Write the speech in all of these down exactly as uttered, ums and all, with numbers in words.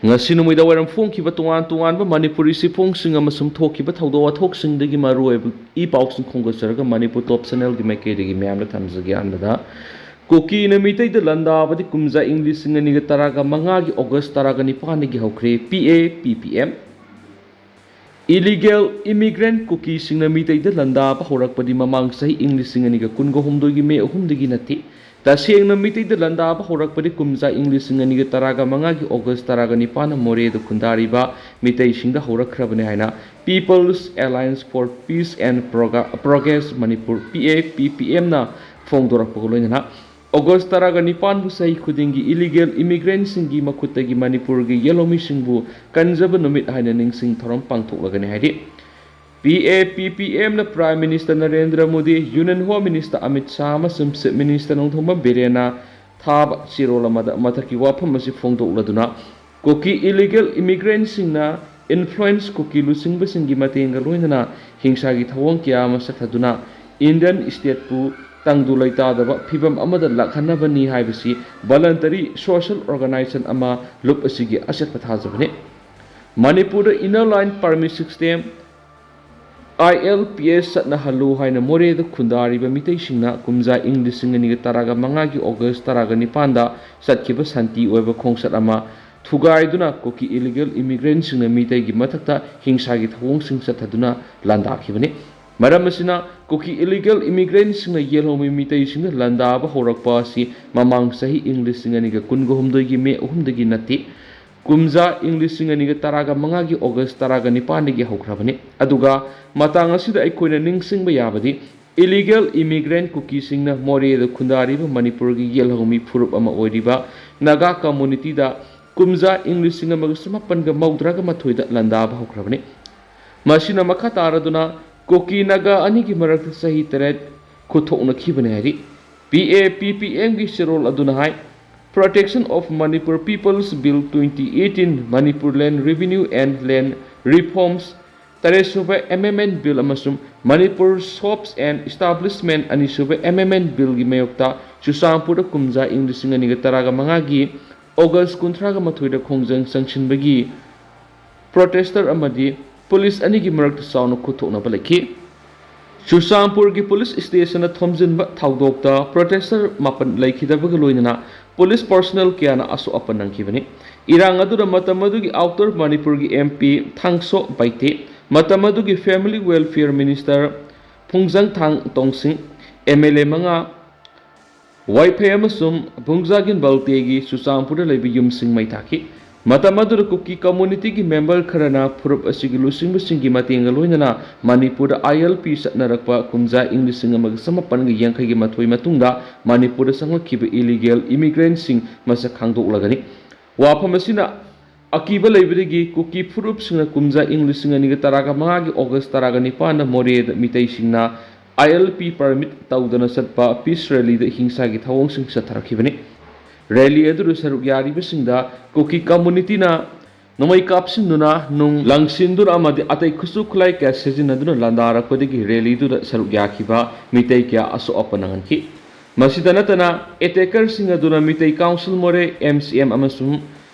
ꯉꯁꯤ ꯅꯨꯃꯤꯗꯥꯡ ꯋꯥꯏꯔꯝ ꯐꯣꯡꯈꯤꯕ ꯇꯣꯉꯥꯟ ꯇꯣꯉꯥꯟꯕ ꯃꯅꯤꯄꯨꯔꯤ ꯆꯦꯐꯣꯡꯁꯤꯡ ꯑꯃꯁꯨꯡ ꯊꯣꯛꯈꯤꯕ ꯊꯧꯗꯣꯛ ꯋꯥꯊꯣꯛꯁꯤꯡꯗꯒꯤ ꯃꯔꯨꯑꯣꯏꯕ ꯏ ꯄꯥꯎꯁꯤꯡ ꯈꯣꯝꯒꯠꯆꯔꯒ ꯃꯅꯤꯄꯨꯔ ꯇꯣꯞ ꯆꯦꯅꯦꯜꯒꯤ ꯃꯥꯏꯀꯩꯗꯒꯤ ꯃꯌꯥꯝꯗ ꯊꯝꯖꯒꯦ꯫ ꯑꯍꯥꯟꯕꯗ, ꯀꯨꯀꯤꯅ ꯃꯤꯇꯩꯗ ꯂꯥꯟꯗꯥꯕꯗꯤ ꯀꯨꯝꯖꯥ ꯏꯪ ꯂꯤꯁꯤꯡ ꯑꯅꯤꯒ ꯇꯔꯥꯒ ꯃꯉꯥꯒꯤ ꯑꯣꯒꯁ ꯇꯔꯥꯒ ꯅꯤꯄꯥꯟꯗꯒꯤ ꯍꯧꯈ꯭ꯔꯦ꯫ ꯄꯤ ꯑꯦ ꯄꯤ ꯄꯤ ꯑꯦꯝ꯫ Illegal immigrant ꯀꯨꯀꯤꯁꯤꯡꯅ ꯃꯤꯇꯩꯗ ꯂꯥꯟꯗꯥꯕ ꯍꯧꯔꯛꯄꯗꯤ ꯃꯃꯥꯡ ꯆꯍꯤ ꯏꯪ ꯂꯤꯁꯤꯡ ꯑꯅꯤꯒ ꯀꯨꯟꯒ ꯍꯨꯝꯗꯣꯏꯒꯤ ꯃꯦ ꯑꯍꯨꯝꯗꯒꯤ ꯅꯠꯇꯦ꯫ ꯇꯁꯦꯡꯅ ꯃꯤꯇꯩꯗ ꯂꯥꯟꯗꯥꯕ ꯍꯧꯔꯛꯄꯗꯤ ꯀꯨꯝꯖꯥ ꯏꯪ ꯂꯤꯁꯤꯡ ꯑꯅꯤꯒ ꯇꯔꯥꯒ ꯃꯉꯥꯒꯤ ꯑꯣꯒꯁ ꯇꯔꯥꯒ ꯅꯤꯄꯥꯟꯗ ꯃꯣꯔꯦꯗ ꯈꯨꯟꯗꯥꯔꯤꯕ ꯃꯤꯇꯩꯁꯤꯡꯗ ꯍꯧꯔꯛꯈ꯭ꯔꯕꯅꯤ ꯍꯥꯏꯅ People's Alliance for Peace and Proga-, Progress Manipur, ꯄꯤ ꯑꯦ ꯄꯤ ꯄꯤ ꯑꯦꯝꯅ ꯐꯣꯡꯗꯣꯔꯛꯄꯒ ꯂꯣꯏꯅꯅ ꯑꯣꯒꯁ ꯇꯔꯥꯒ ꯅꯤꯄꯥꯟꯕꯨ ꯆꯍꯤ ꯈꯨꯗꯤꯡꯒꯤ illegal immigrantꯁꯤꯡꯒꯤ ꯃꯈꯨꯠꯇꯒꯤ ꯃꯅꯤꯄꯨꯔꯒꯤ ꯌꯦꯜꯍꯧꯃꯤꯁꯤꯡꯕꯨ ꯀꯟꯖꯕ ꯅꯨꯃꯤꯠ ꯍꯥꯏꯅ ꯅꯤꯡꯁꯤꯡ ꯊꯧꯔꯝ ꯄꯥꯡꯊꯣꯛꯂꯒꯅꯤ ꯍꯥꯏꯔꯤ꯫ ꯄꯤ ꯑꯦ ꯄꯤ ꯄꯤ ꯑꯦꯝꯅ Prime Minister Narendra Modi, Union Home Minister Amit Shah ꯑꯃꯁꯨꯡ Chief Minister ꯅꯣꯡꯊꯣꯝꯕꯝ ꯕꯤꯔꯦꯟꯅ ꯊꯥꯕ ꯆꯦꯔꯣꯜ ꯑꯃꯗ ꯃꯊꯛꯀꯤ ꯋꯥꯐꯝ ꯑꯁꯤ ꯐꯣꯡꯗꯣꯛꯂꯗꯨꯅ, ꯀꯨꯀꯤ illegal immigrantꯁꯤꯡꯅ influence ꯀꯨꯀꯤ ꯂꯨꯆꯤꯡꯕꯁꯤꯡꯒꯤ ꯃꯇꯦꯡꯒ ꯂꯣꯏꯅꯅ ꯍꯤꯡꯁꯥꯒꯤ ꯊꯧꯑꯣꯡ ꯀꯌꯥ ꯑꯃ ꯆꯠꯊꯗꯨꯅ Indian stateꯄꯨ ꯇꯪꯗꯨ ꯂꯩꯇꯥꯗꯕ ꯐꯤꯚꯝ ꯑꯃꯗ ꯂꯥꯛꯍꯟꯅꯕꯅꯤ ꯍꯥꯏꯕꯁꯤ voluntary social organization ꯑꯃ ꯂꯨꯞ ꯑꯁꯤꯒꯤ ꯑꯆꯦꯠꯄ ꯊꯥꯖꯕꯅꯤ꯫ ꯃꯅꯤꯄꯨꯔꯗ Inner Line Permit System, I L P S ꯆꯠꯅꯍꯜꯂꯨ ꯍꯥꯏꯅ ꯃꯣꯔꯦꯗ ꯈꯨꯟꯗꯥꯔꯤꯕ ꯃꯤꯇꯩꯁꯤꯡꯅ ꯀꯨꯝꯖꯥ ꯏꯪ ꯂꯤꯁꯤꯡ ꯑꯅꯤꯒ ꯇꯔꯥꯒ ꯃꯉꯥꯒꯤ ꯑꯣꯒꯁ ꯇꯔꯥꯒ ꯅꯤꯄꯥꯟꯗ ꯆꯠꯈꯤꯕ ꯁꯥꯟꯇꯤ ꯑꯣꯏꯕ ꯈꯣꯡꯆꯠ ꯑꯃ ꯊꯨꯒꯥꯏꯗꯨꯅ ꯀꯨꯀꯤ illegal immigrantꯁꯤꯡꯅ ꯃꯤꯇꯩꯒꯤ ꯃꯊꯛꯇ ꯍꯤꯡꯁꯥꯒꯤ ꯊꯧꯑꯣꯡꯁꯤꯡ ꯆꯠꯊꯗꯨꯅ ꯂꯥꯟꯗꯥꯈꯤꯕꯅꯤ꯫ ꯃꯔꯝ ꯑꯁꯤꯅ, ꯀꯨꯀꯤ illegal immigrantꯁꯤꯡꯅ ꯌꯦꯜꯍꯧꯃꯤ ꯃꯤꯇꯩꯁꯤꯡꯗ ꯂꯥꯟꯗꯥꯕ ꯍꯧꯔꯛꯄ ꯑꯁꯤ ꯃꯃꯥꯡ ꯆꯍꯤ ꯏꯪ ꯂꯤꯁꯤꯡ ꯑꯅꯤꯒ ꯀꯨꯟꯒ ꯍꯨꯝꯗꯣꯏꯒꯤ ꯃꯦ ꯑꯍꯨꯝꯗꯒꯤ ꯅꯠꯇꯦ, ꯀꯨꯝꯖꯥ ꯏꯪ ꯂꯤꯁꯤꯡ ꯑꯅꯤꯒ ꯇꯔꯥꯒ ꯃꯉꯥꯒꯤ ꯑꯣꯒꯁ ꯇꯔꯥꯒ ꯅꯤꯄꯥꯟꯗꯒꯤ ꯍꯧꯈ꯭ꯔꯕꯅꯤ꯫ ꯑꯗꯨꯒ ꯃꯇꯥꯡ ꯑꯁꯤꯗ ꯑꯩꯈꯣꯏꯅ ꯅꯤꯡꯁꯤꯡꯕ ꯌꯥꯕꯗꯤ, illegal immigrant ꯀꯨꯀꯤꯁꯤꯡꯅ ꯃꯣꯔꯦꯗ ꯈꯨꯟꯗꯥꯔꯤꯕ ꯃꯅꯤꯄꯨꯔꯒꯤ ꯌꯦꯜꯍꯧꯃꯤ ꯐꯨꯔꯨꯞ ꯑꯃ ꯑꯣꯏꯔꯤꯕ ꯅꯥꯒꯥ communityꯗ ꯀꯨꯝꯖꯥ ꯏꯪ ꯂꯤꯁꯤꯡ ꯑꯃꯒ ꯆꯃꯥꯄꯟꯒ ꯃꯧꯗ꯭ꯔꯥꯒ ꯃꯥꯊꯣꯏꯗ ꯂꯥꯟꯗꯥꯕ ꯍꯧꯈ꯭ꯔꯕꯅꯤ꯫ ꯃꯁꯤꯅ ꯃꯈꯥ ꯇꯥꯔꯗꯨꯅ ꯀꯨꯀꯤ ꯅꯥꯒꯥ ꯑꯅꯤꯒꯤ ꯃꯔꯛꯇ ꯆꯍꯤ ꯇꯔꯦꯠ ꯈꯨꯠꯊꯣꯛꯅꯈꯤꯕꯅꯤ ꯍꯥꯏꯔꯤ꯫ P A P P Mꯒꯤ ꯆꯦꯔꯣꯜ ꯑꯗꯨꯅ ꯍꯥꯏ, Protection of Manipur People's Bill twenty eighteen, Manipur Land Revenue and Land Reforms, ꯇꯔꯦꯠꯁꯨꯕ Amendment Bill ꯑꯃꯁꯨꯡ Manipur Shops and Establishment ꯑꯅꯤꯁꯨꯕ Amendment Billꯒꯤ ꯃꯥꯌꯣꯛꯇ ꯆꯨꯔꯆꯥꯟꯄꯨꯔꯗ ꯀꯨꯝꯖꯥ ꯏꯪ ꯂꯤꯁꯤꯡ ꯑꯅꯤꯒ ꯇꯔꯥꯒ ꯃꯉꯥꯒꯤ ꯑꯣꯒꯁ ꯀꯨꯟꯊ꯭ꯔꯥꯒ ꯃꯥꯊꯣꯏꯗ ꯈꯣꯡꯖꯪ ꯆꯪꯁꯤꯟꯕꯒꯤ ꯄ꯭ꯔꯣꯇꯦꯁꯇꯔ ꯑꯃꯗꯤ ꯄꯨꯂꯤꯁ ꯑꯅꯤꯒꯤ ꯃꯔꯛꯇ ꯆꯥꯎꯅ ꯈꯨꯠꯊꯣꯛꯅꯕ ꯂꯩꯈꯤ꯫ ꯆꯨꯔꯆꯥꯟꯄꯨꯔꯒꯤ ꯄꯨꯂꯤꯁ ꯁ꯭ꯇꯦꯁꯟꯗ ꯊꯣꯝꯖꯤꯟꯕ ꯊꯧꯗꯣꯛꯇ ꯄ꯭ꯔꯣꯇꯦꯁꯇꯔ ꯃꯥꯄꯟ ꯂꯩꯈꯤꯗꯕꯒ ꯂꯣꯏꯅꯅ ꯄꯨꯂꯤꯁ ꯄꯔꯁꯣꯅꯦꯜ ꯀꯌꯥꯅ ꯑꯁꯣꯛ ꯑꯄꯟ ꯅꯪꯈꯤꯕꯅꯤ꯫ ꯏꯔꯥꯡ ꯑꯗꯨꯅ ꯃꯇꯝ ꯑꯗꯨꯒꯤ ꯑꯥꯎꯇꯔ ꯃꯅꯤꯄꯨꯔꯒꯤ M P ꯊꯥꯡꯁꯣ ꯕꯩꯇꯦ, ꯃꯇꯝ ꯑꯗꯨꯒꯤ family welfare minister Phungzathang Tonsing, M L A ꯃꯉꯥ, ꯋꯥꯏꯐꯩ ꯑꯃꯁꯨꯡ ꯚꯨꯡꯖꯥꯒꯤꯟ ꯕꯜꯇꯦꯒꯤ ꯆꯨꯔꯆꯥꯟꯄꯨꯔꯗ ꯂꯩꯕ ꯌꯨꯝꯁꯤꯡ ꯃꯩ ꯊꯥꯈꯤ꯫ ꯃꯇꯝ ꯑꯗꯨꯗ ꯀꯨꯀꯤ ꯀꯝꯃꯨꯅꯤꯇꯤꯒꯤ ꯃꯦꯝꯕꯔ ꯈꯔꯅ ꯐꯨꯔꯨꯞ ꯑꯁꯤꯒꯤ ꯂꯨꯆꯤꯡꯕꯁꯤꯡꯒꯤ ꯃꯇꯦꯡꯒ ꯂꯣꯏꯅꯅ ꯃꯅꯤꯄꯨꯔꯗ I L P ꯆꯠꯅꯔꯛꯄ ꯀꯨꯝꯖꯥ ꯏꯪ ꯂꯤꯁꯤꯡ ꯑꯃꯒ ꯆꯃꯥꯄꯟꯒ ꯌꯥꯡꯈꯩꯒꯤ ꯃꯥꯊꯣꯏ ꯃꯇꯨꯡꯗ ꯃꯅꯤꯄꯨꯔꯗ ꯆꯪꯂꯛꯈꯤꯕ ꯏꯂꯤꯒꯦꯜ ꯏꯃꯤꯒ꯭ꯔꯦꯟꯁꯤꯡ ꯃꯁꯛ ꯈꯪꯗꯣꯛꯂꯒꯅꯤ꯫ ꯋꯥꯐꯝ ꯑꯁꯤꯅ ꯑꯀꯤꯕ ꯂꯩꯕꯗꯒꯤ ꯀꯨꯀꯤ ꯐꯨꯔꯨꯞꯁꯤꯡꯅ ꯀꯨꯝꯖꯥ ꯏꯪ ꯂꯤꯁꯤꯡ ꯑꯅꯤꯒ ꯇꯔꯥꯒ ꯃꯉꯥꯒꯤ ꯑꯣꯒꯁ ꯇꯔꯥꯒ ꯅꯤꯄꯥꯟꯗ ꯃꯣꯔꯦꯗ ꯃꯤꯇꯩꯁꯤꯡꯅ I L P permit ꯇꯧꯗꯅ ꯆꯠꯄ ꯄꯤꯁ ꯔꯦꯂꯤꯗ ꯍꯤꯡꯁꯥꯒꯤ ꯊꯧꯑꯣꯡꯁꯤꯡ ꯆꯠꯊꯔꯛꯈꯤꯕꯅꯤ꯫ ꯔꯦꯂꯤ ꯑꯗꯨꯗ ꯁꯔꯨꯛ ꯌꯥꯔꯤꯕꯁꯤꯡꯗ ꯀꯨꯀꯤ ꯀꯝꯃꯨꯅꯤꯇꯤꯅ ꯅꯣꯡꯃꯩ ꯀꯥꯞꯁꯤꯟꯗꯨꯅ, ꯅꯨꯡ ꯂꯪꯁꯤꯟꯗꯨꯅ ꯑꯃꯗꯤ ꯑꯇꯩ ꯈꯨꯠꯁꯨ ꯈꯨꯠꯂꯥꯏ ꯀꯌꯥ ꯁꯤꯖꯤꯟꯅꯗꯨꯅ ꯂꯥꯟꯗꯥꯔꯛꯄꯗꯒꯤ ꯔꯦꯂꯤꯗꯨꯗ ꯁꯔꯨꯛ ꯌꯥꯈꯤꯕ ꯃꯤꯇꯩ ꯀꯌꯥ ꯑꯁꯣꯛ ꯑꯄꯟ ꯅꯪꯍꯟꯈꯤ꯫ ꯃꯁꯤꯗ ꯅꯠꯇꯅ, ꯑꯦꯇꯦꯀꯔꯁꯤꯡ ꯑꯗꯨꯅ ꯃꯤꯇꯩ ꯀꯥꯎꯟꯁꯤꯜ ꯃꯣꯔꯦ, M C M ꯑꯃꯁꯨꯡ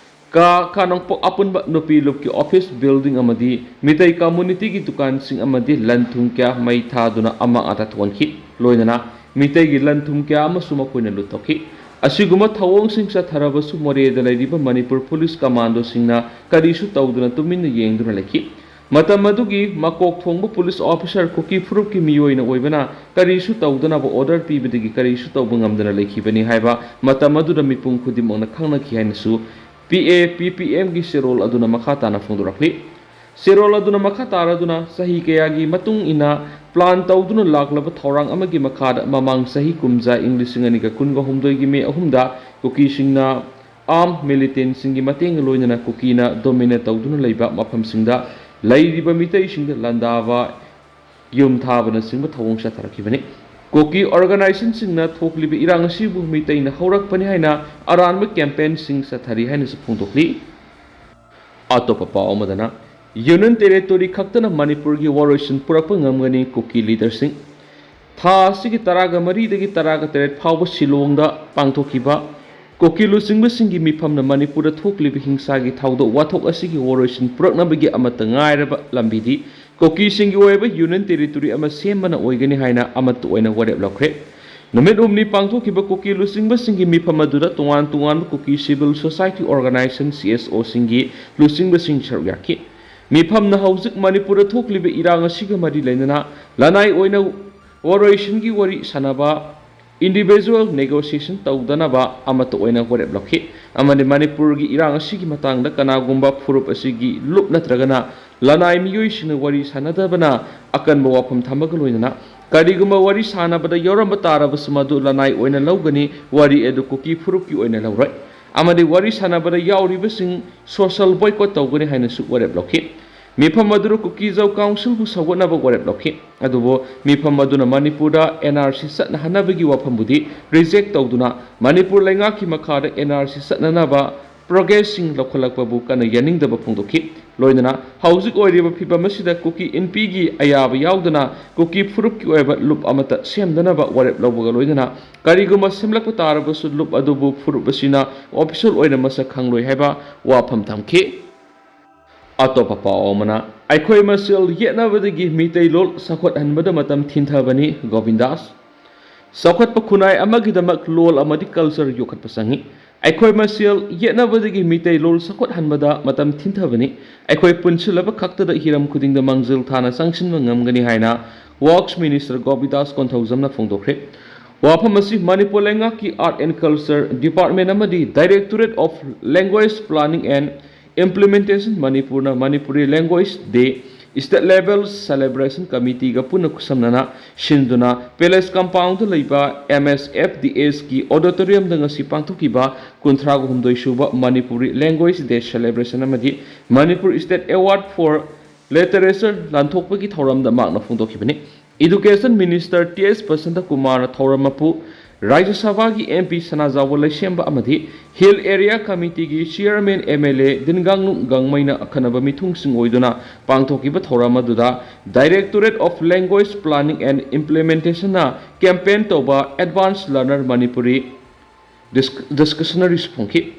ꯀꯥ ꯈꯥ ꯅꯣꯡꯄꯣꯛ ꯑꯄꯨꯟꯕ ꯅꯨꯄꯤ ꯂꯨꯞꯀꯤ ꯑꯣꯐꯤꯁ ꯕꯤꯜꯗꯤꯡ ꯑꯃꯗꯤ ꯃꯤꯇꯩ ꯀꯝꯃꯨꯅꯤꯇꯤꯒꯤ ꯗꯨꯀꯥꯟꯁꯤꯡ ꯑꯃꯗꯤ ꯂꯟ ꯊꯨꯝ ꯀꯌꯥ ꯃꯩ ꯊꯥꯗꯨꯅ ꯑꯃꯥꯡ ꯑꯇꯥ ꯊꯣꯛꯍꯟꯈꯤ꯫ ꯂꯣꯏꯅꯅ ꯃꯤꯇꯩꯒꯤ ꯂꯟ ꯊꯨꯝ ꯀꯌꯥ ꯑꯃꯁꯨ ꯃꯈꯣꯏꯅ ꯂꯨꯠꯊꯣꯛꯈꯤ꯫ ꯑꯁꯤꯒꯨꯝꯕ ꯊꯧꯑꯣꯡꯁꯤꯡ ꯆꯠꯊꯔꯕꯁꯨ ꯃꯣꯔꯦꯗ ꯂꯩꯔꯤꯕ ꯃꯅꯤꯄꯨꯔ ꯄꯨꯂꯤꯁ ꯀꯃꯥꯟꯗꯣꯁꯤꯡꯅ ꯀꯔꯤꯁꯨ ꯇꯧꯗꯨꯅ ꯇꯨꯃꯤꯟꯅ ꯌꯦꯡꯗꯨꯅ ꯂꯩꯈꯤ꯫ ꯃꯇꯝ ꯑꯗꯨꯒꯤ ꯃꯀꯣꯛ ꯊꯣꯡꯕ ꯄꯨꯂꯤꯁ ꯑꯣꯐꯤꯁꯥꯔ ꯀꯨꯀꯤ ꯐꯨꯔꯨꯞꯀꯤ ꯃꯤꯑꯣꯏꯅ ꯑꯣꯏꯕꯅ ꯀꯔꯤꯁꯨ ꯇꯧꯗꯅꯕ ꯑꯣꯔꯗꯔ ꯄꯤꯕꯗꯒꯤ ꯀꯔꯤꯁꯨ ꯇꯧꯕ ꯉꯝꯗꯅ ꯂꯩꯈꯤꯕꯅꯤ ꯍꯥꯏꯕ ꯃꯇꯝ ꯑꯗꯨꯗ ꯃꯤꯄꯨꯝ ꯈꯨꯗꯤꯡꯃꯛꯅ ꯈꯪꯅꯈꯤ ꯍꯥꯏꯅꯁꯨ P A P P Mꯒꯤ ꯆꯦꯔꯣꯜ ꯑꯗꯨꯅ ꯃꯈꯥ ꯇꯥꯅ ꯐꯣꯡꯗꯣꯔꯛꯂꯤ꯫ ꯆꯦꯔꯣꯜ ꯑꯗꯨꯅ ꯃꯈꯥ ꯇꯥꯔꯗꯨꯅ ꯆꯍꯤ ꯀꯌꯥꯒꯤ ꯃꯇꯨꯡ ꯏꯟꯅ ꯄ꯭ꯂꯥꯟ ꯇꯧꯗꯨꯅ ꯂꯥꯛꯂꯕ ꯊꯧꯔꯥꯡ ꯑꯃꯒꯤ ꯃꯈꯥꯗ ꯃꯃꯥꯡ ꯆꯍꯤ ꯀꯨꯝꯖꯥ ꯏꯪ ꯂꯤꯁꯤꯡ ꯑꯅꯤꯒ ꯀꯨꯟꯒ ꯍꯨꯝꯗꯣꯏꯒꯤ ꯃꯦ ꯑꯍꯨꯝꯗ ꯀꯨꯀꯤꯁꯤꯡꯅ ꯑꯥꯔꯝ ꯃꯤꯂꯤꯇꯦꯟꯁꯤꯡꯒꯤ ꯃꯇꯦꯡꯒ ꯂꯣꯏꯅꯅ ꯀꯨꯀꯤꯅ ꯗꯣꯃꯤꯅꯦꯠ ꯇꯧꯗꯨꯅ ꯂꯩꯕ ꯃꯐꯝꯁꯤꯡꯗ ꯂꯩꯔꯤꯕ ꯃꯤꯇꯩꯁꯤꯡꯗ ꯂꯥꯟꯗꯥꯕ, ꯌꯨꯝ ꯊꯥꯕꯅꯆꯤꯡꯕ ꯊꯧꯑꯣꯡ ꯆꯠꯊꯔꯛꯈꯤꯕꯅꯤ꯫ ꯀꯨꯀꯤ ꯑꯣꯔꯒꯅꯥꯏꯖꯦꯁꯟꯁꯤꯡꯅ ꯊꯣꯛꯂꯤꯕ ꯏꯔꯥꯡ ꯑꯁꯤꯕꯨ ꯃꯤꯇꯩꯅ ꯍꯧꯔꯛꯄꯅꯤ ꯍꯥꯏꯅ ꯑꯔꯥꯟꯕ ꯀꯦꯝꯄꯦꯟꯁꯤꯡ ꯆꯠꯊꯔꯤ ꯍꯥꯏꯅꯁꯨ ꯐꯣꯡꯗꯣꯛꯂꯤ꯫ ꯑꯇꯣꯞꯄ ꯄꯥꯎ ꯑꯃꯗꯅ, ꯌꯨꯅꯤꯌꯟ ꯇꯦꯔꯤꯇꯣꯔꯤ ꯈꯛꯇꯅ ꯃꯅꯤꯄꯨꯔꯒꯤ ꯋꯥꯔꯣꯏꯁꯤꯟ ꯄꯨꯔꯛꯄ ꯉꯝꯒꯅꯤ, ꯀꯨꯀꯤ ꯂꯤꯗꯔꯁꯤꯡ꯫ ꯊꯥ ꯑꯁꯤꯒꯤ ꯇꯔꯥꯒ ꯃꯔꯤꯗꯒꯤ ꯇꯔꯥꯒ ꯇꯔꯦꯠ ꯐꯥꯎꯕ ꯁꯤꯂꯣꯡꯗ ꯄꯥꯡꯊꯣꯛꯈꯤꯕ ꯀꯨꯀꯤ ꯂꯨꯆꯤꯡꯕꯁꯤꯡꯒꯤ ꯃꯤꯐꯝꯅ ꯃꯅꯤꯄꯨꯔꯗ ꯊꯣꯛꯂꯤꯕ ꯍꯤꯡꯁꯥꯒꯤ ꯊꯧꯗꯣꯛ ꯋꯥꯊꯣꯛ ꯑꯁꯤꯒꯤ ꯋꯥꯔꯣꯏꯁꯤꯟ ꯄꯨꯔꯛꯅꯕꯒꯤ ꯑꯃꯠꯇ ꯉꯥꯏꯔꯕ ꯂꯝꯕꯤꯗꯤ ꯀꯨꯀꯤꯁꯤꯡꯒꯤ ꯑꯣꯏꯕ Union Territory ꯑꯃ ꯁꯦꯝꯕꯅ ꯑꯣꯏꯒꯅꯤ ꯍꯥꯏꯅ ꯑꯃꯠꯇ ꯑꯣꯏꯅ ꯋꯥꯔꯦꯞ ꯂꯧꯈ꯭ꯔꯦ꯫ ꯅꯨꯃꯤꯠ ꯍꯨꯝꯅꯤ ꯄꯥꯡꯊꯣꯛꯈꯤꯕ ꯀꯨꯀꯤ ꯂꯨꯆꯤꯡꯕꯁꯤꯡꯒꯤ ꯃꯤꯐꯝ ꯑꯗꯨꯗ ꯇꯣꯉꯥꯟ ꯇꯣꯉꯥꯟꯕ ꯀꯨꯀꯤ civil society organization, C S Oꯁꯤꯡꯒꯤ ꯂꯨꯆꯤꯡꯕꯁꯤꯡ ꯁꯔꯨꯛ ꯌꯥꯈꯤ꯫ ꯃꯤꯐꯝꯅ ꯍꯧꯖꯤꯛ ꯃꯅꯤꯄꯨꯔꯗ ꯊꯣꯛꯂꯤꯕ ꯏꯔꯥꯡ ꯑꯁꯤꯒ ꯃꯔꯤ ꯂꯩꯅꯅ ꯂꯅꯥꯏ ꯑꯣꯏꯅ ꯋꯥꯔꯣꯏꯁꯤꯟꯒꯤ ꯋꯥꯔꯤ ꯁꯥꯅꯕ, individual negotiation ꯇꯧꯗꯅꯕ ꯑꯃꯠꯇ ꯑꯣꯏꯅ ꯋꯥꯔꯦꯞ ꯂꯧꯈꯤ꯫ ꯑꯃꯗꯤ ꯃꯅꯤꯄꯨꯔꯒꯤ ꯏꯔꯥꯡ ꯑꯁꯤꯒꯤ ꯃꯇꯥꯡꯗ ꯀꯅꯥꯒꯨꯝꯕ ꯐꯨꯔꯨꯞ ꯑꯁꯤꯒꯤ ꯂꯨꯞ ꯅꯠꯇ꯭ꯔꯒꯅ ꯂꯅꯥꯏ ꯃꯤꯑꯣꯏꯁꯤꯡꯅ ꯋꯥꯔꯤ ꯁꯥꯅꯗꯕꯅ ꯑꯀꯟꯕ ꯋꯥꯐꯝ ꯊꯝꯕꯒ ꯂꯣꯏꯅꯅ ꯀꯔꯤꯒꯨꯝꯕ ꯋꯥꯔꯤ ꯁꯥꯅꯕꯗ ꯌꯥꯎꯔꯝꯕ ꯇꯥꯔꯕꯁꯨ ꯃꯗꯨ ꯂꯅꯥꯏ ꯑꯣꯏꯅ ꯂꯧꯒꯅꯤ, ꯋꯥꯔꯤ ꯑꯗꯨ ꯀꯨꯀꯤ ꯐꯨꯔꯨꯞꯀꯤ ꯑꯣꯏꯅ ꯂꯧꯔꯣꯏ꯫ ꯑꯃꯗꯤ ꯋꯥꯔꯤ ꯁꯥꯅꯕꯗ ꯌꯥꯎꯔꯤꯕꯁꯤꯡ social boycott ꯇꯧꯒꯅꯤ ꯍꯥꯏꯅꯁꯨ ꯋꯥꯔꯦꯞ ꯂꯧꯈꯤ꯫ ꯃꯤꯐꯝ ꯑꯗꯨꯗ ꯀꯨꯀꯤꯖꯧ Councilꯕꯨ ꯁꯧꯒꯠꯅꯕ ꯋꯥꯔꯦꯞ ꯂꯧꯈꯤ꯫ ꯑꯗꯨꯕꯨ ꯃꯤꯐꯝ ꯑꯗꯨꯅ ꯃꯅꯤꯄꯨꯔꯗ N R C ꯆꯠꯅꯍꯟꯅꯕꯒꯤ ꯋꯥꯐꯝꯕꯨꯗꯤ reject ꯇꯧꯗꯨꯅ ꯃꯅꯤꯄꯨꯔ ꯂꯩꯉꯥꯛꯀꯤ ꯃꯈꯥꯗ N R C ꯆꯠꯅꯅꯕ progressꯁꯤꯡ ꯂꯧꯈꯠꯂꯛꯄꯕꯨ ꯀꯟꯅ ꯌꯥꯅꯤꯡꯗꯕ ꯐꯣꯡꯗꯣꯛꯈꯤ꯫ ꯂꯣꯏꯅꯅ ꯍꯧꯖꯤꯛ ꯑꯣꯏꯔꯤꯕ ꯐꯤꯚꯝ ꯑꯁꯤꯗ ꯀꯨꯀꯤ ꯏꯟꯄꯤꯒꯤ ꯑꯌꯥꯕ ꯌꯥꯎꯗꯅ ꯀꯨꯀꯤ ꯐꯨꯔꯨꯞꯀꯤ ꯑꯣꯏꯕ ꯂꯨꯞ ꯑꯃꯠꯇ ꯁꯦꯝꯗꯅꯕ ꯋꯥꯔꯦꯞ ꯂꯧꯕꯒ ꯂꯣꯏꯅꯅ ꯀꯔꯤꯒꯨꯝꯕ ꯁꯦꯝꯂꯛꯄ ꯇꯥꯔꯕꯁꯨ ꯂꯨꯞ ꯑꯗꯨꯕꯨ ꯐꯨꯔꯨꯞ ꯑꯁꯤꯅ official ꯑꯣꯏꯅ ꯃꯁꯛ ꯈꯪꯂꯣꯏ ꯍꯥꯏꯕ ꯋꯥꯐꯝ ꯊꯝꯈꯤ꯫ ꯑꯇꯣꯞꯄ ꯄꯥꯎ ꯑꯃꯅ, ꯑꯩꯈꯣꯏ ꯃꯁꯦꯜ ꯌꯦꯠꯅꯕꯗꯒꯤ ꯃꯤꯇꯩ ꯂꯣꯜ ꯆꯥꯎꯈꯠꯍꯟꯕꯗ ꯃꯇꯝ ꯊꯤꯟꯊꯕꯅꯤ, ꯒꯣꯕꯤꯟꯗꯥꯁ꯫ ꯆꯥꯎꯈꯠꯄ ꯈꯨꯟꯅꯥꯏ ꯑꯃꯒꯤꯗꯃꯛ ꯂꯣꯜ ꯑꯃꯗꯤ culture ꯌꯣꯛꯈꯠꯄ ꯆꯪꯏ꯫ ꯑꯩꯈꯣꯏ ꯃꯁꯦꯜ ꯌꯦꯠꯅꯕꯗꯒꯤ ꯃꯤꯇꯩ ꯂꯣꯜ ꯆꯥꯎꯈꯠꯍꯟꯕꯗ ꯃꯇꯝ ꯊꯤꯟꯊꯕꯅꯤ꯫ ꯑꯩꯈꯣꯏ ꯄꯨꯟꯁꯤꯜꯂꯕ ꯈꯛꯇꯗ ꯍꯤꯔꯝ ꯈꯨꯗꯤꯡꯗ ꯃꯥꯡꯖꯤꯜ ꯊꯥꯅ ꯆꯪꯁꯤꯟꯕ ꯉꯝꯒꯅꯤ ꯍꯥꯏꯅ Works Minister ꯒꯣꯕꯤꯟꯗꯥꯁ ꯀꯣꯟꯊꯧꯖꯝꯅ ꯐꯣꯡꯗꯣꯛꯈ꯭ꯔꯦ꯫ ꯋꯥꯐꯝ ꯑꯁꯤ ꯃꯅꯤꯄꯨꯔ ꯂꯩꯉꯥꯛꯀꯤ Art and Culture Department ꯑꯃꯗꯤ Directorate of Language Planning and Implementation ꯃꯅꯤꯄꯨꯔꯅ Manipuri Language Day State Level Celebration Committeeꯒ ꯄꯨꯟꯅ ꯈꯨꯠꯁꯝꯅꯅ ꯁꯤꯟꯗꯨꯅ Palace Compoundꯗ ꯂꯩꯕ M S F D Sꯀꯤ auditoriumꯗ ꯉꯁꯤ ꯄꯥꯡꯊꯣꯛꯈꯤꯕ ꯀꯨꯟꯊ꯭ꯔꯥꯒ ꯍꯨꯝꯗꯣꯏ ꯁꯨꯕ Manipuri Language Day Celebration ꯑꯃꯗꯤ Manipur State Award for Literature ꯂꯥꯟꯊꯣꯛꯄꯒꯤ ꯊꯧꯔꯝꯗ ꯃꯍꯥꯛꯅ ꯐꯣꯡꯗꯣꯛꯈꯤꯕꯅꯤ꯫ Education Minister T S Basanta ꯀꯨꯃꯥꯔꯅ ꯊꯧꯔꯝ ꯃꯄꯨ, ꯔꯥꯖ꯭ꯌ ꯁꯚꯥꯒꯤ M P ꯁꯅꯥꯖꯥꯎꯕ ꯂꯩꯁꯦꯝꯕ ꯑꯃꯗꯤ Hill Area Committeeꯒꯤ Chairman M L A ꯗꯤꯟꯒꯥꯡꯂꯨꯡ ꯒꯥꯡꯃꯩꯅ ꯑꯈꯟꯅꯕ ꯃꯤꯊꯨꯡꯁꯤꯡ ꯑꯣꯏꯗꯨꯅ ꯄꯥꯡꯊꯣꯛꯈꯤꯕ ꯊꯧꯔꯝ ꯑꯗꯨꯗ Directorate of Language Planning and Implementationꯅ campaign ꯇꯧꯕ Advanced Learner Manipuri ꯗꯤꯁ-, ꯗꯤꯁꯀꯁꯅꯔꯤꯁꯨ ꯐꯣꯡꯈꯤ꯫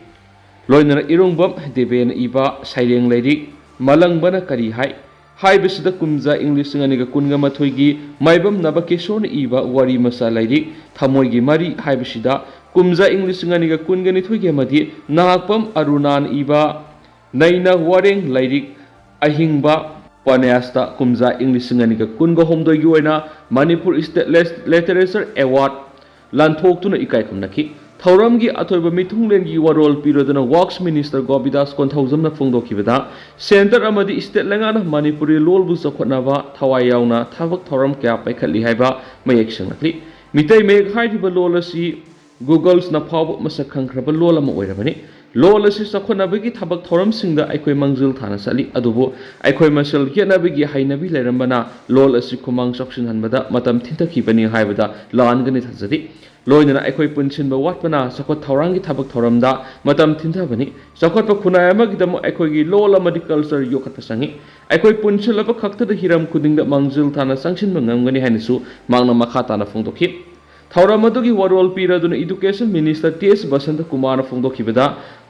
ꯂꯣꯏꯅꯅ ꯏꯔꯣꯡꯕꯝ ꯗꯦꯕꯦꯅ ꯏꯕ ꯁꯩꯔꯦꯡ ꯂꯥꯏꯔꯤꯛ ꯃꯂꯪꯕꯅ ꯀꯔꯤ ꯍꯥꯏ ꯍꯥꯏꯕꯁꯤꯗ ꯀꯨꯝꯖꯥ ꯏꯪ ꯂꯤꯁꯤꯡ ꯑꯅꯤꯒ ꯀꯨꯟꯒ ꯃꯥꯊꯣꯏꯒꯤ ꯃꯥꯏꯕꯝ ꯅꯕꯀꯦꯁꯣꯔꯅ ꯏꯕ ꯋꯥꯔꯤ ꯃꯆꯥ ꯂꯥꯏꯔꯤꯛ ꯊꯃꯣꯏꯒꯤ ꯃꯔꯤ ꯍꯥꯏꯕꯁꯤꯗ ꯀꯨꯝꯖꯥ ꯏꯪ ꯂꯤꯁꯤꯡ ꯑꯅꯤꯒ ꯀꯨꯟꯒ ꯅꯤꯊꯣꯏꯒꯤ ꯑꯃꯗꯤ ꯅꯍꯥꯛꯄꯝ ꯑꯔꯨꯅꯥꯅ ꯏꯕ ꯅꯩꯅ ꯋꯥꯔꯦꯡ ꯂꯥꯏꯔꯤꯛ ꯑꯍꯤꯡꯕ ꯎꯄꯅ꯭ꯌꯥꯁꯇ ꯀꯨꯝꯖꯥ ꯏꯪ ꯂꯤꯁꯤꯡ ꯑꯅꯤꯒ ꯀꯨꯟꯒ ꯍꯨꯝꯗꯣꯏꯒꯤ ꯑꯣꯏꯅ ꯃꯅꯤꯄꯨꯔ ꯁ꯭ꯇꯦꯠ ꯂꯦꯁ-, ꯂꯤꯇꯔꯦꯆꯔ ꯑꯦꯋꯥꯔꯗ ꯂꯥꯟꯊꯣꯛꯇꯨꯅ ꯏꯀꯥꯏ ꯈꯨꯝꯅꯈꯤ꯫ ꯊꯧꯔꯝꯒꯤ ꯑꯊꯣꯏꯕ ꯃꯤꯊꯨꯡꯂꯦꯟꯒꯤ ꯋꯥꯔꯣꯜ ꯄꯤꯔꯗꯨꯅ ꯋꯥꯔꯛꯁ ꯃꯤꯅꯤꯁꯇꯔ ꯒꯣꯄꯤꯗꯥꯁ ꯀꯣꯟꯊꯧꯖꯝꯅ ꯐꯣꯡꯗꯣꯛꯈꯤꯕꯗ, ꯁꯦꯟꯇꯔ ꯑꯃꯗꯤ ꯁ꯭ꯇꯦꯠ ꯂꯩꯉꯥꯛꯅ ꯃꯅꯤꯄꯨꯔꯤ ꯂꯣꯜꯕꯨ ꯆꯥꯎꯈꯠꯅꯕ ꯊꯋꯥꯏ ꯌꯥꯎꯅ ꯊꯕꯛ ꯊꯧꯔꯝ ꯀꯌꯥ ꯄꯥꯏꯈꯠꯂꯤ ꯍꯥꯏꯕ ꯃꯌꯦꯛ ꯁꯦꯡꯂꯛꯂꯤ꯫ ꯃꯤꯇꯩ ꯃꯌꯦꯛ ꯍꯥꯏꯔꯤꯕ ꯂꯣꯜ ꯑꯁꯤ Googleꯁꯅ ꯐꯥꯎꯕ ꯃꯁꯛ ꯈꯪꯈ꯭ꯔꯕ ꯂꯣꯜ ꯑꯃ ꯑꯣꯏꯔꯕꯅꯤ꯫ ꯂꯣꯜ ꯑꯁꯤ ꯆꯥꯎꯈꯠꯅꯕꯒꯤ ꯊꯕꯛ ꯊꯧꯔꯝꯁꯤꯡꯗ ꯑꯩꯈꯣꯏ ꯃꯥꯡꯖꯤꯜ ꯊꯥꯅ ꯆꯠꯂꯤ, ꯑꯗꯨꯕꯨ ꯑꯩꯈꯣꯏ ꯃꯁꯦꯜ ꯌꯦꯠꯅꯕꯒꯤ ꯍꯩꯅꯕꯤ ꯂꯩꯔꯝꯕꯅ ꯂꯣꯜ ꯑꯁꯤ ꯈꯨꯃꯥꯡ ꯆꯥꯎꯁꯤꯟꯍꯟꯕꯗ ꯃꯇꯝ ꯊꯤꯟꯊꯈꯤꯕꯅꯤ ꯍꯥꯏꯕꯗ ꯂꯥꯟꯒꯅꯤ ꯊꯥꯖꯗꯦ꯫ ꯂꯣꯏꯅꯅ ꯑꯩꯈꯣꯏ ꯄꯨꯟꯁꯤꯟꯕ ꯋꯥꯠꯄꯅ ꯆꯥꯎꯈꯠ ꯊꯧꯔꯥꯡꯒꯤ ꯊꯕꯛ ꯊꯧꯔꯝꯗ ꯃꯇꯝ ꯊꯤꯟꯊꯕꯅꯤ꯫ ꯆꯥꯎꯈꯠꯄ ꯈꯨꯟꯅꯥꯏ ꯑꯃꯒꯤꯗꯃꯛ ꯑꯩꯈꯣꯏꯒꯤ ꯂꯣꯜ ꯑꯃꯗꯤ culture ꯌꯣꯛꯈꯠꯄ ꯆꯪꯏ꯫ ꯑꯩꯈꯣꯏ ꯄꯨꯟꯁꯤꯜꯂꯕ ꯈꯛꯇꯗ ꯍꯤꯔꯝ ꯈꯨꯗꯤꯡꯗ ꯃꯥꯡꯖꯤꯜ ꯊꯥꯅ ꯆꯪꯁꯤꯟꯕ ꯉꯝꯒꯅꯤ ꯍꯥꯏꯅꯁꯨ ꯃꯍꯥꯛꯅ ꯃꯈꯥ ꯇꯥꯅ ꯐꯣꯡꯗꯣꯛꯈꯤ꯫ ꯊꯧꯔꯝ ꯑꯗꯨꯒꯤ ꯋꯥꯔꯣꯜ ꯄꯤꯔꯗꯨꯅ Education Minister ꯇꯤ ꯑꯦꯁ ꯕꯁꯟꯇ ꯀꯨꯃꯥꯔꯅ ꯐꯣꯡꯗꯣꯛꯈꯤꯕꯗ,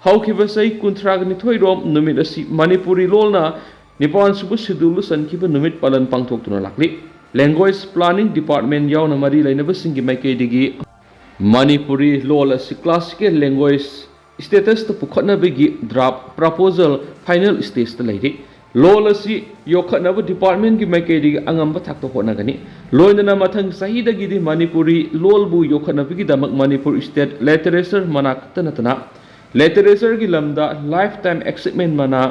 ꯍꯧꯈꯤꯕ ꯆꯍꯤ ꯀꯨꯟꯊ꯭ꯔꯥꯅꯤꯊꯣꯏꯔꯣꯝ ꯅꯨꯃꯤꯠ ꯑꯁꯤ ꯃꯅꯤꯄꯨꯔꯤ ꯂꯣꯜꯅ ꯅꯤꯄꯥꯟ ꯁꯨꯕ ꯁꯦꯗꯨꯜꯗ ꯆꯟꯈꯤꯕ ꯅꯨꯃꯤꯠ ꯄꯥꯂꯟ ꯄꯥꯡꯊꯣꯛꯇꯨꯅ ꯂꯥꯛꯂꯤ꯫ Language Planning Department ꯌꯥꯎꯅ ꯃꯔꯤ ꯂꯩꯅꯕꯁꯤꯡꯒꯤ ꯃꯥꯏꯀꯩꯗꯒꯤ ꯃꯅꯤꯄꯨꯔꯤ ꯂꯣꯜ ꯑꯁꯤ classical language statusꯇ ꯄꯨꯈꯠꯅꯕꯒꯤ draft proposal final stageꯇ ꯂꯩꯔꯤ꯫ ꯂꯣꯜ ꯑꯁꯤ ꯌꯣꯛꯈꯠꯅꯕ departmentꯀꯤ ꯃꯥꯏꯀꯩꯗꯒꯤ ꯑꯉꯝꯕ ꯊꯥꯛꯇ ꯍꯣꯠꯅꯒꯅꯤ꯫ ꯂꯣꯏꯅꯅ ꯃꯊꯪ ꯆꯍꯤꯗꯒꯤꯗꯤ ꯃꯅꯤꯄꯨꯔꯤ ꯂꯣꯜꯕꯨ ꯌꯣꯛꯈꯠꯅꯕꯒꯤꯗꯃꯛ ꯃꯅꯤꯄꯨꯔ state literature ꯃꯅꯥ ꯈꯛꯇ ꯅꯠꯇꯅ literatureꯒꯤ ꯂꯝꯗ lifetime achievement ꯃꯅꯥ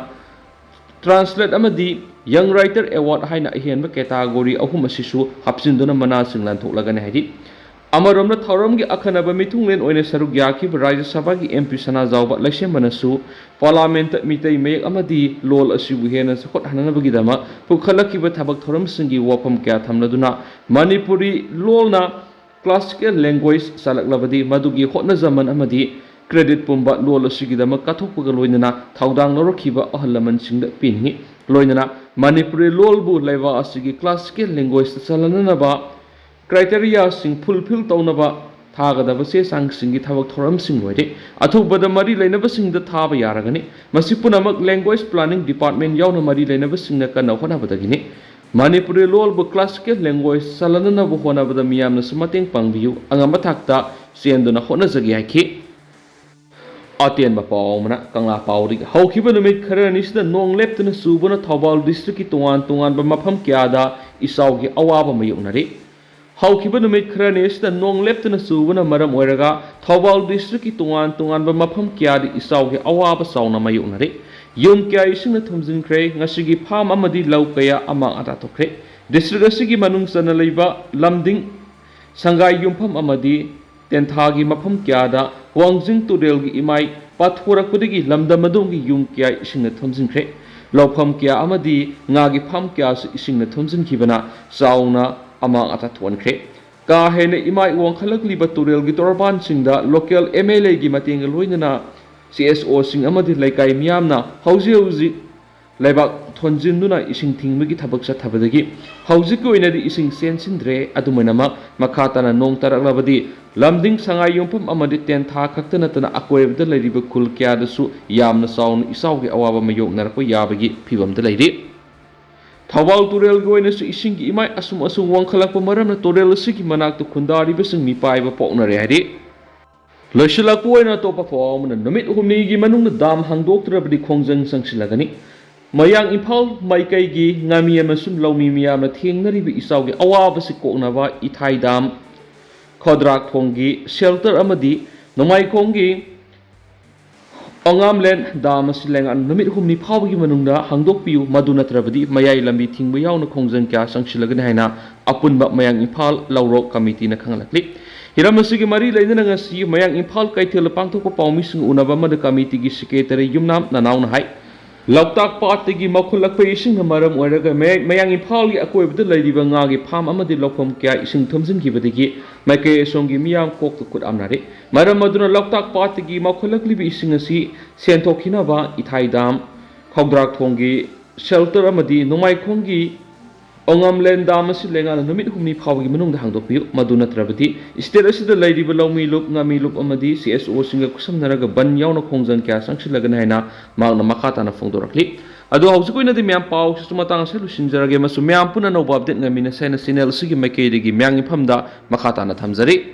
translate ꯑꯃꯗꯤ Young Writer Award ꯍꯥꯏꯅ ꯑꯍꯦꯟꯕ category ꯑꯍꯨꯝ ꯑꯁꯤꯁꯨ ꯍꯥꯞꯆꯤꯟꯗꯨꯅ ꯃꯅꯥꯁꯤꯡ ꯂꯥꯟꯊꯣꯛꯂꯒꯅꯤ ꯍꯥꯏꯔꯤ꯫ ꯑꯃꯔꯣꯝꯗ ꯊꯧꯔꯝꯒꯤ ꯑꯈꯟꯅꯕ ꯃꯤꯊꯨꯡꯂꯦꯟ ꯑꯣꯏꯅ ꯁꯔꯨꯛ ꯌꯥꯈꯤꯕ ꯔꯥꯖ꯭ꯌ ꯁꯚꯥꯒꯤ M P ꯁꯅꯥꯖꯥꯎꯕ ꯂꯩꯁꯦꯝꯕꯅꯁꯨ Parliamentꯇ ꯃꯤꯇꯩ ꯃꯌꯦꯛ ꯑꯃꯗꯤ ꯂꯣꯜ ꯑꯁꯤꯕꯨ ꯍꯦꯟꯅ ꯆꯥꯎꯈꯠꯍꯟꯅꯕꯒꯤꯗꯃꯛ ꯄꯨꯈꯠꯂꯛꯈꯤꯕ ꯊꯕꯛ ꯊꯧꯔꯝꯁꯤꯡꯒꯤ ꯋꯥꯐꯝ ꯀꯌꯥ ꯊꯝꯂꯗꯨꯅ ꯃꯅꯤꯄꯨꯔꯤ ꯂꯣꯜꯅ classical language ꯆꯜꯂꯛꯂꯕꯗꯤ ꯃꯗꯨꯒꯤ ꯍꯣꯠꯅꯖꯃꯟ ꯑꯃꯗꯤ credit ꯄꯨꯝꯕ ꯂꯣꯜ ꯑꯁꯤꯒꯤꯗꯃꯛ ꯀꯠꯊꯣꯛꯄꯒ ꯂꯣꯏꯅꯅ ꯊꯧꯗꯥꯡ ꯂꯧꯔꯛꯈꯤꯕ ꯑꯍꯜ ꯂꯃꯟꯁꯤꯡꯗ ꯄꯤꯅꯤꯡꯏ꯫ ꯂꯣꯏꯅꯅ ꯃꯅꯤꯄꯨꯔꯤ ꯂꯣꯜꯕꯨ ꯂꯩꯕꯥꯛ ꯑꯁꯤꯒꯤ classical languageꯇ ꯆꯜꯍꯟꯅꯅꯕ criteriaꯁꯤꯡ fulfil ꯇꯧꯅꯕ ꯊꯥꯒꯗꯕ ꯆꯦ ꯆꯥꯡꯁꯤꯡꯒꯤ ꯊꯕꯛ ꯊꯧꯔꯝꯁꯤꯡ ꯂꯣꯏꯔꯦ꯫ ꯑꯊꯨꯕꯗ ꯃꯔꯤ ꯂꯩꯅꯕꯁꯤꯡꯗ ꯊꯥꯕ ꯌꯥꯔꯒꯅꯤ꯫ ꯃꯁꯤ ꯄꯨꯝꯅꯃꯛ Language Planning Department ꯌꯥꯎꯅ ꯃꯔꯤ ꯂꯩꯅꯕꯁꯤꯡꯅ ꯀꯟꯅ ꯍꯣꯠꯅꯕꯗꯒꯤꯅꯤ꯫ ꯃꯅꯤꯄꯨꯔꯤ ꯂꯣꯜꯕꯨ classical language ꯆꯜꯍꯟꯅꯅꯕ ꯍꯣꯠꯅꯕꯗ ꯃꯤꯌꯥꯝꯅꯁꯨ ꯃꯇꯦꯡ ꯄꯥꯡꯕꯤꯌꯨ, ꯑꯉꯝꯕ ꯊꯥꯛꯇ ꯆꯦꯟꯗꯨꯅ ꯍꯣꯠꯅꯖꯒꯦ ꯍꯥꯏꯈꯤ꯫ ꯑꯇꯦꯟꯕ ꯄꯥꯎ ꯑꯃꯅ ꯀꯪꯂꯥ ꯄꯥꯎꯗꯒꯤ꯫ ꯍꯧꯈꯤꯕ ꯅꯨꯃꯤꯠ ꯈꯔꯅꯤꯁꯤꯗ ꯅꯣꯡ ꯂꯦꯞꯇꯅ ꯆꯨꯕꯅ ꯊꯧꯕꯥꯜ districtꯀꯤ ꯇꯣꯉꯥꯟ ꯇꯣꯉꯥꯟꯕ ꯃꯐꯝ ꯀꯌꯥꯗ ꯏꯆꯥꯎꯒꯤ ꯑꯋꯥꯕ ꯃꯥꯌꯣꯛꯅꯔꯤ꯫ ꯍꯧꯈꯤꯕ ꯅꯨꯃꯤꯠ ꯈꯔꯅꯤ ꯑꯁꯤꯗ ꯅꯣꯡ ꯂꯦꯞꯇꯅ ꯆꯨꯕꯅ ꯃꯔꯝ ꯑꯣꯏꯔꯒ ꯊꯧꯕꯥꯜ districtꯀꯤ ꯇꯣꯉꯥꯟ ꯇꯣꯉꯥꯟꯕ ꯃꯐꯝ ꯀꯌꯥꯗ ꯏꯆꯥꯎꯒꯤ ꯑꯋꯥꯕ ꯆꯥꯎꯅ ꯃꯥꯌꯣꯛꯅꯔꯦ꯫ ꯌꯨꯝ ꯀꯌꯥ ꯏꯁꯤꯡꯅ ꯊꯨꯝꯖꯤꯟꯈ꯭ꯔꯦ꯫ ꯉꯁꯤꯒꯤ farm ꯑꯃꯗꯤ ꯂꯧ ꯀꯌꯥ ꯑꯃꯥꯡ ꯑꯇꯥ ꯊꯣꯛꯈ꯭ꯔꯦ꯫ District ꯑꯁꯤꯒꯤ ꯃꯅꯨꯡ ꯆꯟꯅ ꯂꯩꯕ ꯂꯝꯗꯤꯡ, ꯁꯪꯒꯥꯏ ꯌꯨꯝꯐꯝ ꯑꯃꯗꯤ ꯇꯦꯟꯊꯥꯒꯤ ꯃꯐꯝ ꯀꯌꯥꯗ ꯋꯥꯡꯖꯤꯡ ꯇꯨꯔꯦꯜꯒꯤ ꯏꯃꯥꯏ ꯄꯥꯊꯣꯔꯛꯄꯗꯒꯤ ꯂꯝꯗꯝ ꯑꯗꯨꯒꯤ ꯌꯨꯝ ꯀꯌꯥ ꯏꯁꯤꯡꯅ ꯊꯨꯝꯖꯤꯟꯈ꯭ꯔꯦ꯫ ꯂꯧꯐꯝ ꯀꯌꯥ ꯑꯃꯗꯤ ꯉꯥꯒꯤ farm ꯀꯌꯥꯁꯨ ꯏꯁꯤꯡꯅ ꯊꯨꯝꯖꯤꯟꯈꯤꯕꯅ ꯆꯥꯎꯅ ꯑꯃꯥꯡ ꯑꯇꯥ ꯊꯣꯛꯍꯟꯈ꯭ꯔꯦ꯫ ꯀꯥ ꯍꯦꯟꯅ ꯏꯃꯥꯏ ꯋꯥꯡꯈꯠꯂꯛꯂꯤꯕ ꯇꯨꯔꯦꯜꯒꯤ ꯇꯣꯔꯕꯥꯟꯁꯤꯡꯗ local MLAꯒꯤ ꯃꯇꯦꯡꯒ ꯂꯣꯏꯅꯅ CSOꯁꯤꯡ ꯑꯃꯗꯤ ꯂꯩꯀꯥꯏ ꯃꯤꯌꯥꯝꯅ ꯍꯧꯖꯤꯛ ꯍꯧꯖꯤꯛ ꯂꯩꯕꯥꯛ ꯊꯣꯟꯖꯤꯟꯗꯨꯅ ꯏꯁꯤꯡ ꯊꯤꯡꯕꯒꯤ ꯊꯕꯛ ꯆꯠꯊꯕꯗꯒꯤ ꯍꯧꯖꯤꯛꯀꯤ ꯑꯣꯏꯅꯗꯤ ꯏꯁꯤꯡ ꯆꯦꯟꯁꯤꯟꯗ꯭ꯔꯦ꯫ ꯑꯗꯨꯃꯥꯏꯅꯃꯛ ꯃꯈꯥ ꯇꯥꯅ ꯅꯣꯡ ꯇꯥꯔꯛꯂꯕꯗꯤ ꯂꯝꯗꯤꯡ ꯁꯉꯥꯏ ꯌꯨꯝꯐꯝ ꯑꯃꯗꯤ ꯇꯦꯟꯊꯥ ꯈꯛꯇ ꯅꯠꯇꯅ ꯑꯀꯣꯏꯕꯗ ꯂꯩꯔꯤꯕ ꯈꯨꯜ ꯀꯌꯥꯗꯁꯨ ꯌꯥꯝꯅ ꯆꯥꯎꯅ ꯏꯆꯥꯎꯒꯤ ꯑꯋꯥꯕ ꯃꯥꯌꯣꯛꯅꯔꯛꯄ ꯌꯥꯕꯒꯤ ꯐꯤꯕꯝꯗ ꯂꯩꯔꯤ꯫ ꯊꯧꯕꯥꯜ ꯇꯨꯔꯦꯜꯒꯤ ꯑꯣꯏꯅꯁꯨ ꯏꯁꯤꯡꯒꯤ ꯏꯃꯥꯏ ꯑꯁꯨꯝ ꯑꯁꯨꯝ ꯋꯥꯡꯈꯠꯂꯛꯄ ꯃꯔꯝꯅ ꯇꯨꯔꯦꯜ ꯑꯁꯤꯒꯤ ꯃꯅꯥꯛꯇ ꯈꯨꯟꯗꯥꯔꯤꯕꯁꯤꯡ ꯃꯤꯄꯥꯏꯕ ꯄꯣꯛꯅꯔꯦ ꯍꯥꯏꯔꯤ꯫ ꯂꯣꯏꯁꯤꯜꯂꯛꯄ ꯑꯣꯏꯅ ꯑꯇꯣꯞꯄ ꯄꯥꯎ ꯑꯃꯅ, ꯅꯨꯃꯤꯠ ꯍꯨꯝꯅꯤꯒꯤ ꯃꯅꯨꯡꯗ dam ꯍꯥꯡꯗꯣꯛꯇ꯭ꯔꯕꯗꯤ ꯈꯣꯡꯖꯪ ꯆꯪꯁꯤꯜꯂꯒꯅꯤ꯫ ꯃꯌꯥꯡ ꯏꯝꯐꯥꯜ ꯃꯥꯏꯀꯩꯒꯤ ꯉꯥꯃꯤ ꯑꯃꯁꯨꯡ ꯂꯧꯃꯤ ꯃꯤꯌꯥꯝꯅ ꯊꯦꯡꯅꯔꯤꯕ ꯏꯆꯥꯎꯒꯤ ꯑꯋꯥꯕꯁꯤ ꯀꯣꯛꯅꯕ ꯏꯊꯥꯏ dam, ꯈꯧꯗ꯭ꯔꯥꯛꯊꯣꯡꯒꯤ shelter ꯑꯃꯗꯤ ꯅꯣꯡꯃꯥꯏꯈꯣꯡꯒꯤ ꯑꯉꯥꯝꯂꯦꯟ dam ꯑꯁꯤ ꯂꯩꯉꯥꯛꯅ ꯅꯨꯃꯤꯠ ꯍꯨꯝꯅꯤ ꯐꯥꯎꯕꯒꯤ ꯃꯅꯨꯡꯗ ꯍꯥꯡꯗꯣꯛꯄꯤꯌꯨ, ꯃꯗꯨ ꯅꯠꯇ꯭ꯔꯕꯗꯤ ꯃꯌꯥꯏ ꯂꯝꯕꯤ ꯊꯤꯡꯕ ꯌꯥꯎꯅ ꯈꯣꯡꯖꯪ ꯀꯌꯥ ꯆꯪꯁꯤꯜꯂꯒꯅꯤ ꯍꯥꯏꯅ ꯑꯄꯨꯟꯕ ꯃꯌꯥꯡ ꯏꯝꯐꯥꯜ ꯂꯧꯔꯣꯛ ꯀꯃꯤꯇꯤꯅ ꯈꯪꯍꯜꯂꯛꯂꯤ꯫ ꯍꯤꯔꯝ ꯑꯁꯤꯒꯤ ꯃꯔꯤ ꯂꯩꯅꯅ ꯉꯁꯤ ꯃꯌꯥꯡ ꯏꯝꯐꯥꯜ ꯀꯩꯊꯦꯜꯗ ꯄꯥꯡꯊꯣꯛꯄ ꯄꯥꯎꯃꯤꯁꯤꯡ ꯎꯅꯕ ꯑꯃꯗ ꯀꯃꯤꯇꯤꯒꯤ secretary ꯌꯨꯝꯅꯥꯝ ꯅꯅꯥꯎꯅ ꯍꯥꯏ, ꯂꯣꯛꯇꯥꯛ ꯄꯥꯠꯇꯒꯤ ꯃꯈꯨꯜꯂꯛꯄ ꯏꯁꯤꯡꯅ ꯃꯔꯝ ꯑꯣꯏꯔꯒ ꯃꯌꯥꯏ, ꯃꯌꯥꯡ ꯏꯝꯐꯥꯜꯒꯤ ꯑꯀꯣꯏꯕꯗ ꯂꯩꯔꯤꯕ ꯉꯥꯒꯤ farm ꯑꯃꯗꯤ ꯂꯧꯐꯝ ꯀꯌꯥ ꯏꯁꯤꯡ ꯊꯨꯝꯖꯤꯟꯈꯤꯕꯗꯒꯤ ꯃꯥꯏꯀꯩ ꯑꯁꯣꯝꯒꯤ ꯃꯤꯌꯥꯝ ꯀꯣꯛꯇ ꯈꯨꯠ ꯍꯥꯝꯅꯔꯦ꯫ ꯃꯔꯝ ꯑꯗꯨꯅ ꯂꯣꯛꯇꯥꯛ ꯄꯥꯠꯇꯒꯤ ꯃꯈꯨꯜꯂꯛꯂꯤꯕ ꯏꯁꯤꯡ ꯑꯁꯤ ꯁꯦꯟꯊꯣꯛꯈꯤꯅꯕ ꯏꯊꯥꯏ dam, ꯈꯧꯗ꯭ꯔꯥꯛꯊꯣꯡꯒꯤ shelter ꯑꯃꯗꯤ ꯅꯣꯡꯃꯥꯏꯈꯣꯡꯒꯤ ꯑꯣꯉꯝꯂꯦꯟ ꯗꯥꯝ ꯑꯁꯤ ꯂꯩꯉꯥꯛꯅ ꯅꯨꯃꯤꯠ ꯍꯨꯝꯅꯤ ꯐꯥꯎꯕꯒꯤ ꯃꯅꯨꯡꯗ ꯍꯥꯡꯗꯣꯛꯄꯤꯌꯨ, ꯃꯗꯨ ꯅꯠꯇ꯭ꯔꯕꯗꯤ state ꯑꯁꯤꯗ ꯂꯩꯔꯤꯕ ꯂꯧꯃꯤ ꯂꯨꯞ, ꯉꯥꯃꯤ ꯂꯨꯞ ꯑꯃꯗꯤ C S O ꯁꯤꯡꯒ ꯈꯨꯠꯁꯝꯅꯔꯒ ꯕꯟ ꯌꯥꯎꯅ ꯈꯣꯡꯖꯪ ꯀꯌꯥ ꯆꯪꯁꯤꯜꯂꯒꯅꯤ ꯍꯥꯏꯅ ꯃꯍꯥꯛꯅ ꯃꯈꯥ ꯇꯥꯅ ꯐꯣꯡꯗꯣꯔꯛꯂꯤ꯫ ꯑꯗꯣ ꯍꯧꯖꯤꯛ ꯑꯣꯏꯅꯗꯤ ꯃꯌꯥꯝ ꯄꯥꯎꯁꯤꯁꯨ ꯃꯇꯥꯡ ꯑꯁꯤꯗ ꯂꯣꯏꯁꯤꯟꯖꯔꯒꯦ, ꯑꯃꯁꯨꯡ ꯃꯌꯥꯝ ꯄꯨꯟꯅ ꯑꯅꯧꯕ update ꯉꯥꯏꯃꯤꯟꯅꯁꯦ ꯍꯥꯏꯅ channel ꯑꯁꯤꯒꯤ ꯃꯥꯏꯀꯩꯗꯒꯤ ꯃꯌꯥꯝꯒꯤ ꯃꯐꯝꯗ ꯃꯈꯥ ꯇꯥꯅ ꯊꯝꯖꯔꯤ꯫